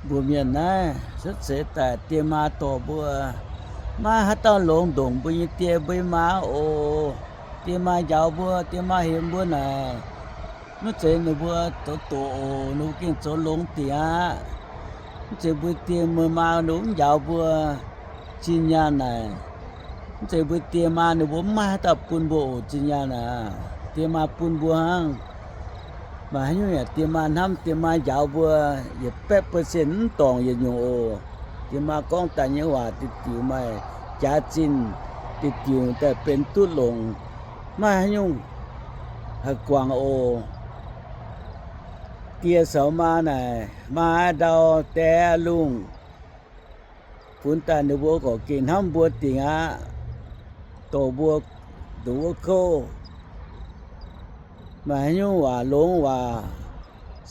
ບໍ່ແມ່ນນາ ສົດເສຍແຕ່ເຕມາຕໍ່ບົວ ມາຫາເຕົ້າຫຼົງດົງ ບຸຍເຕຍບຸຍມາໂອ ເຕມາຢາວບົວ ເຕມາເຫັນບົວນາ ນຸເສຍນຸບົວໂຕໂຕໂອ ນຸກິນໂສຫຼົງເຕຍ ນຸເສຍບຸຍເຕຍມາມານຸຢາວບົວ ຈິນຍານາ ເຈບຸຍເຕມານຸບົວມາຕາປຸນບົວໂອຈິນຍານາ ເຕມາປຸນບົວຫັ້ງ ມາຫາຍຸງເຕມານຳ ເຕມາຢາວບົວ ຢາແປະເປີເຊັນຕອງຢາຍຸງໂອ ເຕມາກອງຕາຍຍາຫວາຕິດຕິວໄມ ຈາຈິນ ຕິດຕິວແຕ່ເປັນຕຸດຫຼົງ ມາຫາຍຸງ ຫາກວາງໂອ ເຕຍເສົາມານາ ມາດາວແຕ່ລຸງ ພຸນຕານເດບົວກໍກິນຫ້ຳບົວຕິງອະ ໂຕບົວ ໂຕບົວໂຄ ມາຫາຍຸງຫວາຫຼົງຫວາ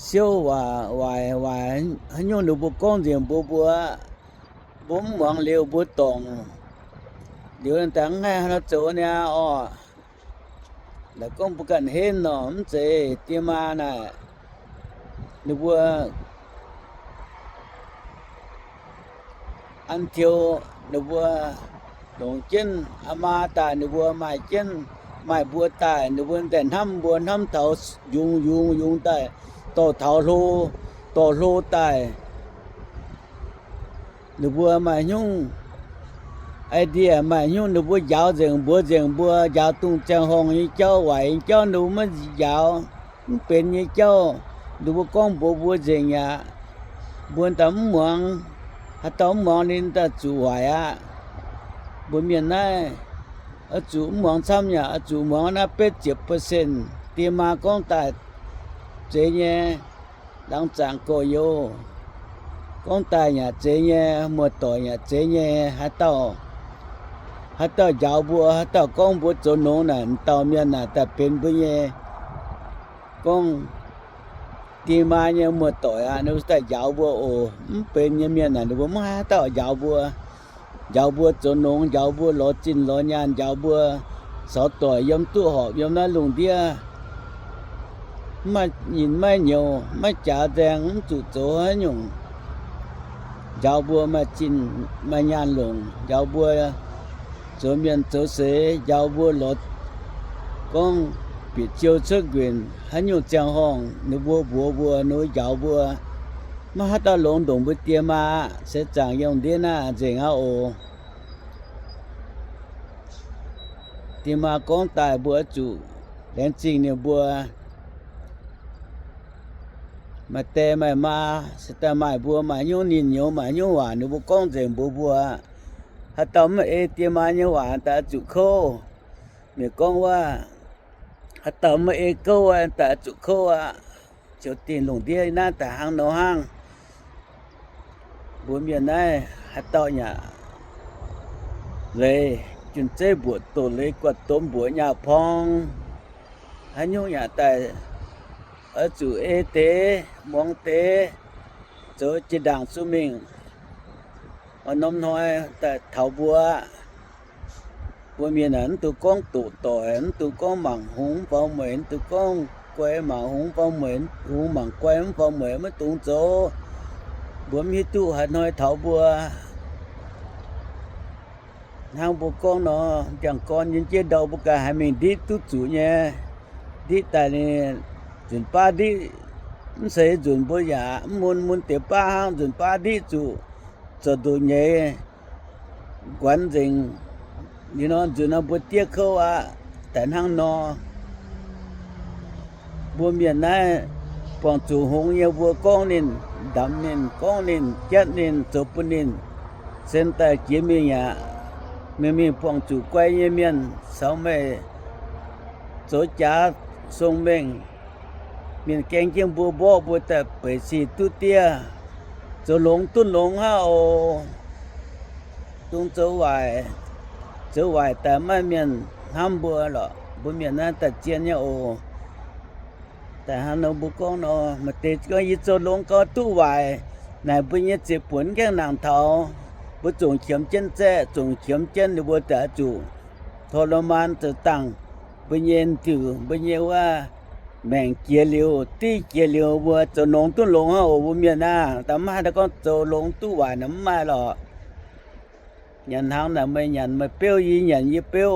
ຊຽວຫວາ ຫວາຍ ຫວາຍ ຫາຍຸງເດບົວກອງເດບົວບົວ ບົວໝວງຫຼຽວບົວຕອງ ຫຼຽວແຕ່ງໃຫ້ເຮົາໂຈເນຍອໍ ແລ້ວກໍບໍ່ກັນເຫັນເນາະ ມັນເສຍຕິມານະ ໜຶກວ່າ ອັນທ່ຽວ ໜຶກວ່າ ຫຼວງເຈັນ ອາມາຕາຍ ໜຶກວ່າ ໝາຍເຈັນ ໝາຍບົວຕາຍ ໜຶກວ່າ ແຕ່ນຳບົວນຳເຖົາ ຍຸງ ຍຸງ ຍຸງຕາຍ ຕໍ່ເຖົາໂລ ຕໍ່ໂລຕາຍ ໜຶກວ່າມາຫຍຸ້ງ ໄອເດຍມາຫຍຸ້ງ ໜຶກວ່າຢາວເຈັງບົວ ເຈັງບົວ ຢາວຕຸງແຈງຫ້ອງ ເຈົ້າໄຫວ ເຈົ້າໜູມາຢາວ ມັນເປັນເຈົ້າ ໜຶກວ່າກ້ອງບົວ ບົວເຈັງຍາ ບົວຕາມວງ ຫາຕາມວງ ລິນຕາຈູໄຫວອະ ບົວມຽນນາຍ ອາຈູມວງຊ້ຳຍາ ອາຈູມວງນາເປັດເຈັດເປີເຊັນ ຕີມາກ້ອງຕາຍ ເຈແຍ ຫຼັງຈາກກໍໂຍ ກ້ອງຕາຍຍາເຈແຍ ໝົດຕໍ່ຍາເຈແຍ ຫາເຕົ້າ ຫາເຕົ້າຢາວບົວ ຫາເຕົ້າກ້ອງບົວໂຈນງນະ ເຕົ້າມຽນນາ ແຕ່ເປັນບຸຍແຍ ກ້ອງ ຕີມາຍາໝົດຕໍ່ຍາ ນຸຕາຢາວບົວໂອ ເປັນຍາມຽນນາ ໜຶກວ່າມາຫາເຕົ້າຢາວບົວ ຢາວບົວໂຈນງ ຢາວບົວຫຼໍຈິນຫຼໍຍານ ຢາວບົວສອດຕໍ່ຍອມຕູ້ຫອບ ຍອມນາລຸງເດຍ ມາຍິນມາໂຍ ມາຈາແດງຈຸໂຈຫະຫຍຸ້ງ ຢາວບົວມາຈິນມາຍານຫຼົງ ຢາວບົວໂຈມຽນໂຈເສ ຢາວບົວຫຼໍ ກ້ອງປິດຈຽວເຊີກເວັນ ຫະຫຍຸ້ງຈຽງຫ້ອງ ໜູບົວບົວບົວ ໜູຢາວບົວ ມະຫາຕາຫຼົງດົງບຸດເຕຍມາ ເສຈາງຍົງເດນາເຈງອາໂອ ເຕຍມາກ້ອງຕາຍບົວຈຸ ແລງຈິງເນບົວ ມາແຕ່ມາມາ ສະຕາມາຍບົວ ມາຍຸງນິນໂຍ ມາຍຸງຫວານ ໜູບົວກ້ອງເຈງບົວບົວ ຫາຕາມມາເອເຕຍມາຍາຫວານຕາຈຸໂຄ ເມກ້ອງວ່າ ຫາຕາມມາເອໂກວ່າຕາຈຸໂຄອະ ໂຈຕີນຫຼົງເດຍນາຕາຫາງໂນຫາງ ບົວມຽນນາຍ ຫາເຕົ້າຍາເລ ຈຸນເຈບວດໂຕເລກວາດຕົມບົວຍາພອງ ຫາຍຸງຍາຕາຍ ອາຈູເອເຕ ມອງເຕ ໂຈຈິດາງສຸມິງ ອານົມນ້ອຍ ຕາເຖົາບົວ ບົວມຽນນາ ໜູຕຸກອງຕຸໂຕ ໜູຕຸກອງໝັງຫຸງເຝົ້າເໝີຍ ໜູຕຸກອງ ກວາຍໝາກຫຸງເຝົ້າເໝີຍ ຫຸງໝາກກວາຍເຝົ້າເໝີຍ ມາຕຸງໂຈ ບົວມີຕຸຫານ້ອຍເຖົາບົວ ນາງບົວກ້ອງນໍ ຈັ່ງກ່ອນຍິນເຈດອກບຸກກະໃຫ້ເມັງດິຕຸຈຸແຍ ດິຕາຍນີ້ ຈຸນປາດິ ເສຈຸນບົວຢາ ມຸນມຸນເຕປາຫາງ ຈຸນປາດິຈຸ ສະດຸເຍ ກວນເຈັງ ຍືນນອນຈຸນອາບົວເຕຍເຂົາອະ ແຕ່ນາງນໍ ບົວມຽນນາຍ ປອງຈູຫົງຍາບົວກ້ອງນິນ ດຳນິນ ກ້ອງນິນ ແຈດນິນ ໂຈປຸນິນ ເຊັນຕາເກຍມີຍາ ເມມີປອງຈູກວາຍຍາມຽນ ເສົາໄມ້ ໂຈຈາຊົງເມັງ ມຽນແກງຈຽງບົວບໍ ບົວແຕ່ເປີຊີຕຸເຕຍ ໂຈຫຼົງຕຸນຫຼົງຫາໂອ ຕຸງໂຈຫວາຍ ໂຈຫວາຍແຕ່ມາມຽນຫ້າມບົວເລາະ ບົວມຽນນາຕາຈຽນຍາໂອ ແຕ່ຫາໂນບຸກອງໂນ ມາເຕຈະກອງຍິໂຈຫຼົງກໍຕຸຫວາຍ ນາຍບຸນຍະເຈປວນແກງນາງເທົາ ບຸຈົງຂຽມເຈນແຈ ຈົງຂຽມເຈນ ຫຼືບົວແຕ່ອາຈູ ທໍລະມານເຕີຕັງ ບໍ່ເຢັນຖື ບໍ່ເຍວ່າ ແມ່ງເຈຍຫຼຽວ ຕີເຈຍຫຼຽວ ບໍ່ໂຈນົງຕຸລົງເຮົາບໍ່ແມ່ນນາ ຕາມາແຕ່ກໍໂຈລົງຕຸຫວາຍນຳມາລອ ຍານຮັງນະ ແມ່ນຍານມາເປວ ຍານເຢຍເປວ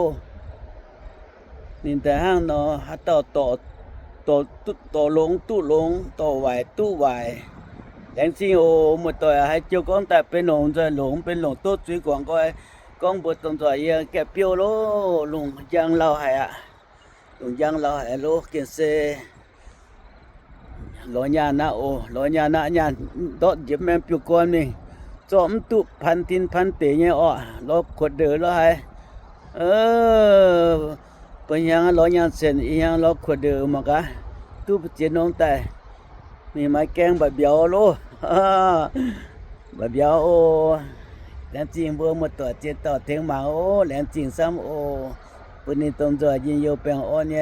ນິນແຕ່ຫ້າງເນາະ ຫາຕໍ່ ຕໍ່ ຕໍ່ ຕໍ່ລົງຕຸລົງ ຕໍ່ຫວາຍຕຸຫວາຍ ແຫຼງຈິງໂອ ໝົດຕໍ່ໃຫ້ເຈົ້າກອງແຕ່ເປັນຫຼົງຈອຍຫຼົງ ເປັນຫຼົງໂຕຈຸຍກວາງກ້ອຍ ກອງບົດຕົງຈອຍເອີຍແກ່ປຽວໂລ ລຸງຍາງລາວໃຫ້ອະ ລຸງຍາງລາວໃຫ້ໂລ ເກນເຊ ລໍຍານະໂອ ລໍຍານະຍານ ດອດເຢັບແມ່ນປິວກອນນີ້ ຈອມຕຸພັນຕິນພັນເຕຍອອ ລໍຂວດເດີລໍໃຫ້ ເອີ ເປັນຫຍັງລໍຍານເສັ້ນ ອີຫຍັງລໍຂວດເດີມາກະ ຕຸປະເຈນອງໃຕ້ ມີໄມ້ແກງບາດບຽວໂລ ບາດບຽວໂອ ແຫຼງຈິງເບິ່ງມາຕໍ່ເຈຕໍ່ເທັງມາໂອ ແຫຼງຈິງຊ້ຳໂອ ປຶນນີ້ຕົງຈອຍຍິນໂຍແປງອ່ອນແຍ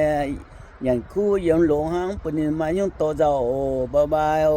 ຍານຄູຢ້ຽມຫຼົງຫັງ ປຶນນີ້ມາຍຸງໂຕເຈົ້າໂອ ບາຍບາຍໂອ